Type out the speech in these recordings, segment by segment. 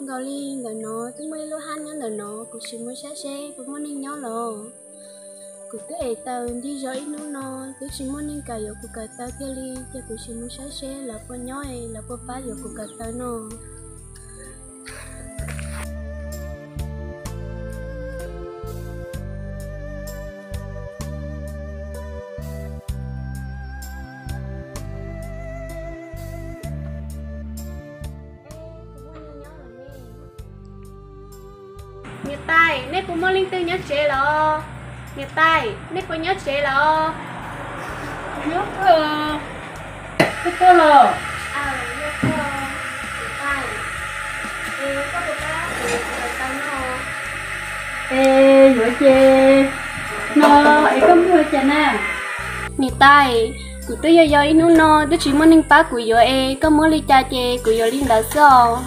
Nkaus li ntawm no twb muaj ib lub hab nyob ntawm no, kuv sim mus saib seb puas muaj neeg nyob los. Kuv twb ev taws ncig zov ib hnub no, twb tsis muaj neeg kam yuav kuv kawm taws tiag li, ces kuv sim mus saib seb lawv puas nyob, lawv puas pab yuav kuv kawm taws no. Niam tais, nej puas muaj leej twg nyob tsev los? Niam tais, nej puas nyob tsev los? Nyob kawg. Koj tuaj los? Es yuav ces no es koj muaj li cas na? Niam tais, kuv twb yog yos ib hnub no twb tsis muaj neeg pab kuv yuav es koj muab li cas ces kuv yuav li ntawd xwb os.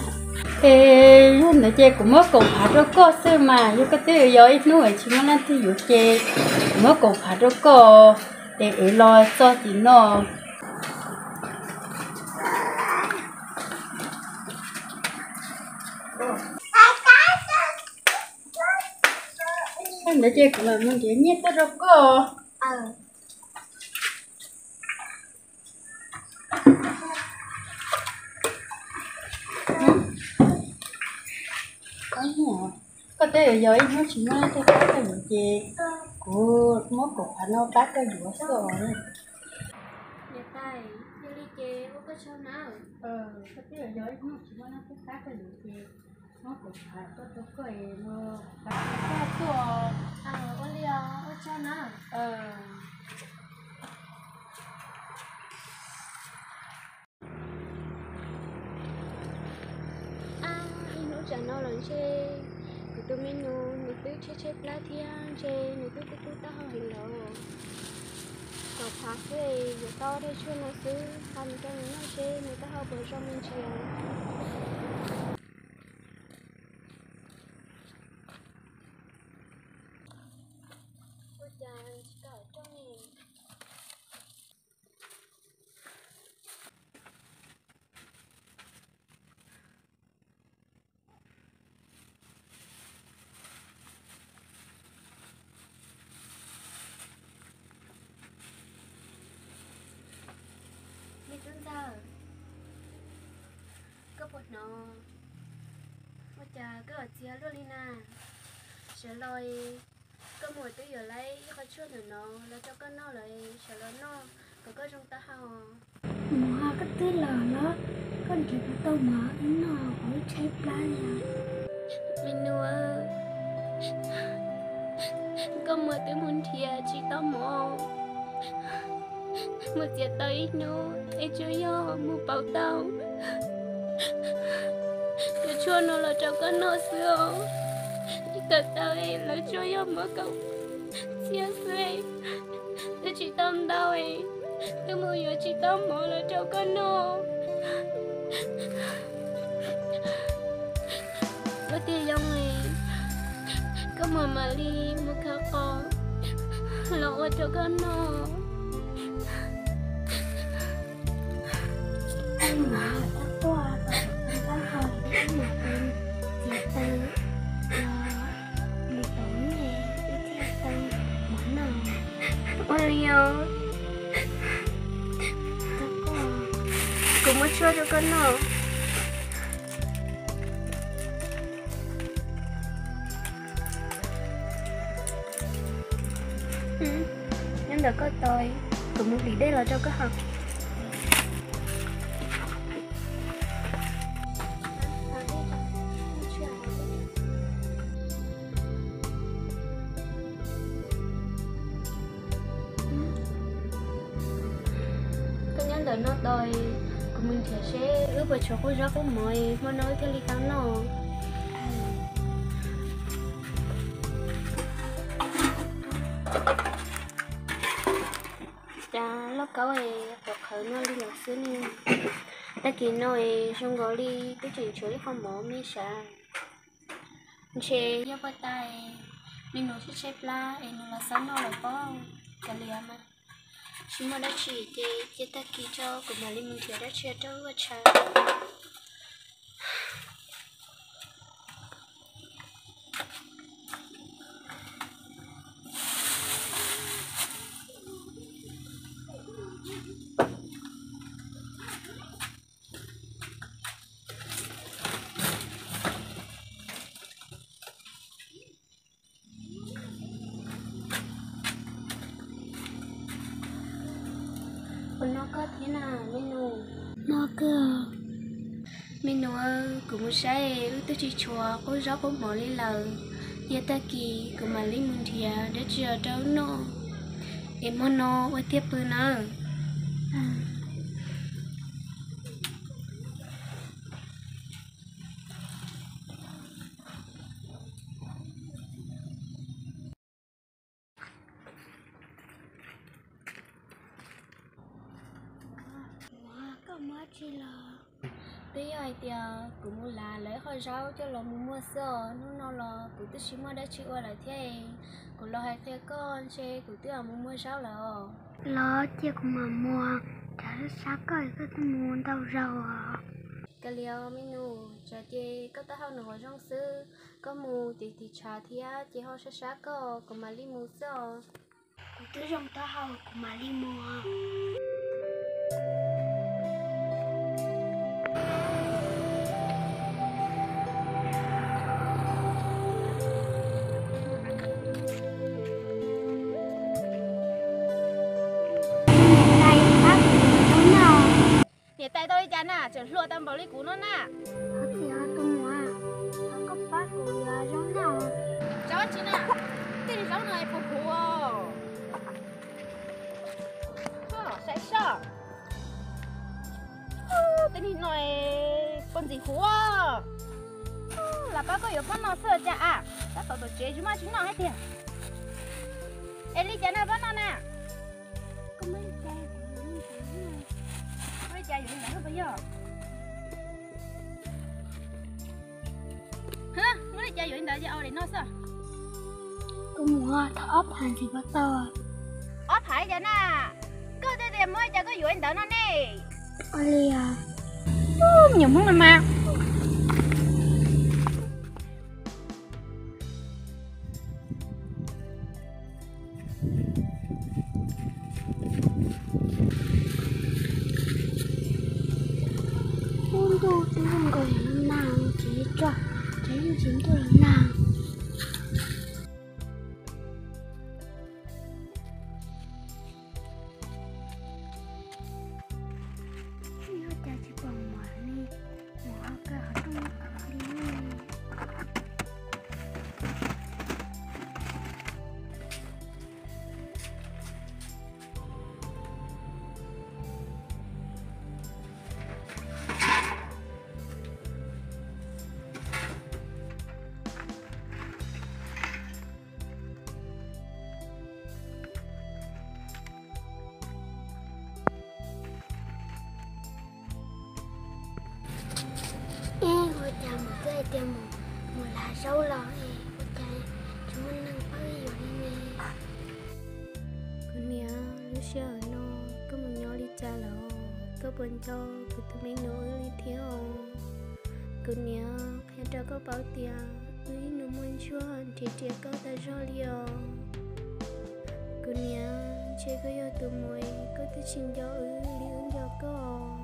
Es yog ntawd ces kuv muab kaum phav rau koj xwb mas, yog koj twb yos ib hnub es tsis muaj leej twg yuav ces kuv muab kaum phav rau koj, es ev los txog tim no. Yog ntawd ces kuv mam mus nrhiav nyiaj tuaj rau koj. Koj twb yos ib hnub tsis muaj leej twg pab koj yuav ces kuv muab kaum phav no pab koj yuav xwb os. Niam tais, yog li ces ua koj tsaug nawb. Koj twb yos ib hnub tsis muaj leej twg pab koj yuav ces muab kaum phav koj rau koj es no, pab koj tuaj. Ua li os, ua tsaug nawb. Ab, ib hnub tsam no los ntshe kuv tus me nus nws twb tshaib tshaib plab thiab ntshe nws twb kub kub taub hau heev lawm. Kaum phav xwb yuav tau daim tshuaj no xwb, hau mus rau nws noj seb nws taub hau puas zoo me ntsis. Ua cas tsis tau rooj li. Me tub ntxawg, koj puas hnov? Ua cas koj txias luaj li na? Sawv los, koj muam twb yuav lawv ib qho tshuaj ntawm no los rau koj noj lawm, sawv los noj kom koj zoo taub hau. Muam, koj twb los los, koj nrhiav puas tau mov wb noj, kuv wb tshaib plab li. Me nus, koj muam twb mus nrhiav tsis tau mov, mus txiav tau ib hnub es tsuas yog mus pauv tau cov tshuaj no los rau koj noj xwb os. Kawm tau es lawv tsuas yog muab kaum txhiab xwb, twb tsis tau ntau, twb mus yuav tsis tau mov los rau koj noj. Ua tiag zoo li, koj muam mam li mus khawv qos los ua rau koj noj. Koj muam, koj tuaj kom kuv taub hau, koj muam, kuv txiav taws los mus pauv nyiaj wb thiaj tau mov noj. Ua li os. Kuv muab tshuaj rau koj noj. Nyob ntawm koj tos, kuv mus hliv dej los rau koj haus. Koj nyob ntawm no tos, kuv mus nrhiav seb wb puas tshuav qub zaub qub mov, hmo no wb thiaj li tau noj. Cas lauj kaub es qhuav qhawv no li lawm xwb ne. Tag kis no es zoo nkaus li twb tseem tshuav ib qho mov me sav. Ntshe yog poj tas, me nus tshaib tshaib plab es nws los xav noj lawm pob. Kav liam mas, tsis muaj dab tsi ces cia tag kis tso kuv mam li mus nrhiav dab tsi rau ua tshaw. Koj thiab na me nus. No kawg. Me nus, kuv mus saib wb twb tsis tshuav qub zaub qub mov li lawm. Cia tag kis kuv mam li mus nrhiav dab tsi rau wb noj, es hmo no ua tiag pw nawb. Koj mus dab tsi los? Twb yog hais tias kuv mus lav lawv qhov zaub coj los mus muag xwb os. Hnub no los kuv twb tsis muaj dab tsi ua lawm thiab, kuv los hais qhia koj ntshe kuv twb mus muag zaub lawm os. Los cia kuv mam mus, tsam sab koj koj twb mus ntau zaus os. Kav liam me nus, tsam ces koj taub hau nws ua zoo xwb, koj mus ces tiv tshav thiab ces ho sab sab koj, kuv mam li mus xwb os. Kuv twb zoo taub hau, kuv mam li mus. Niam tais tau li cas na, tseem hluas tau npaum li kuv no na. Thov txim os tus muam, thov koj pab kuv yuav zaub noj. Zaub tsi na, tej zaub no es puas huv os? Saib soj, tej no puas ntxim huv? Lam pab koj yuav pab noj xwb cas a, tab tom tom tsev tsis muaj tsi noj hais tiag. Es li cas na pab noj na? Muaj li cas yuav li ntawd puas yog? Muaj li cas yuav li ntawd ces ua li no xwb. Kuv mus thov ob phav ntxiv puas tau? Ob phav li cas na? Koj twb tias muaj li cas koj yuav li ntawd no ne. Ua li os. Nyuam Hmoob no mas. Ub, ntuj twb zoo nkaus li nag, tsis tso, tsis yeej tsis ntuj li nag. Ua cas tsis pom muam li, muam ho kaw hauv rooj li. Ib, ua cas muam twb hais tias mus, mus lav zaub los es ua cas tsis muaj neeg pab yuav li ne? Kuv niam, lub sij hawm no koj mus nyob li cas lawm? Koj puas nco kuv tus me nus wb li thiab os? Kuv niam, qhia rau koj paub tias wb ib nus muaj ntsuag nrhiav riam koj tas zog li os. Kuv niam, ntshe koj yog tus muam, koj twb tsis nco wb li wb nco koj.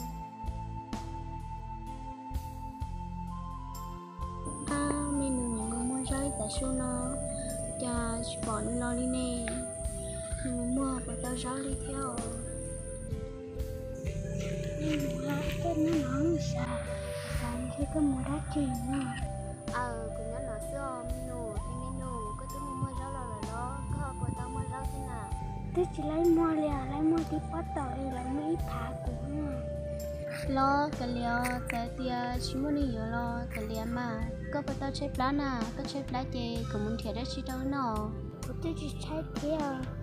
Ab, me nus, nws mus muag zaub ib tag su no, cas tsis pom nws los li ne? Nws mus muag puas tau zaub li thiab os? Koj nyob no xav, xav ntshe koj mus dab tsi no? Aws, kuv nyob no xwb os me nus. Es me nus, koj twb mus muag zaub los lawm los koj ho puas tau muag zaub thiab na? Twb tsis laib muag li os, laib muag tib pob taum li, laib muag ib phav kuv na. Los kav liam, txawm tias tsis muaj neeg yuav los kav liam mas, koj puas tau tshaib plab na? Koj tshaib plab ces kuv mus nrhiav dab tsi rau noj. Kuv twb tsis tshaib thiab.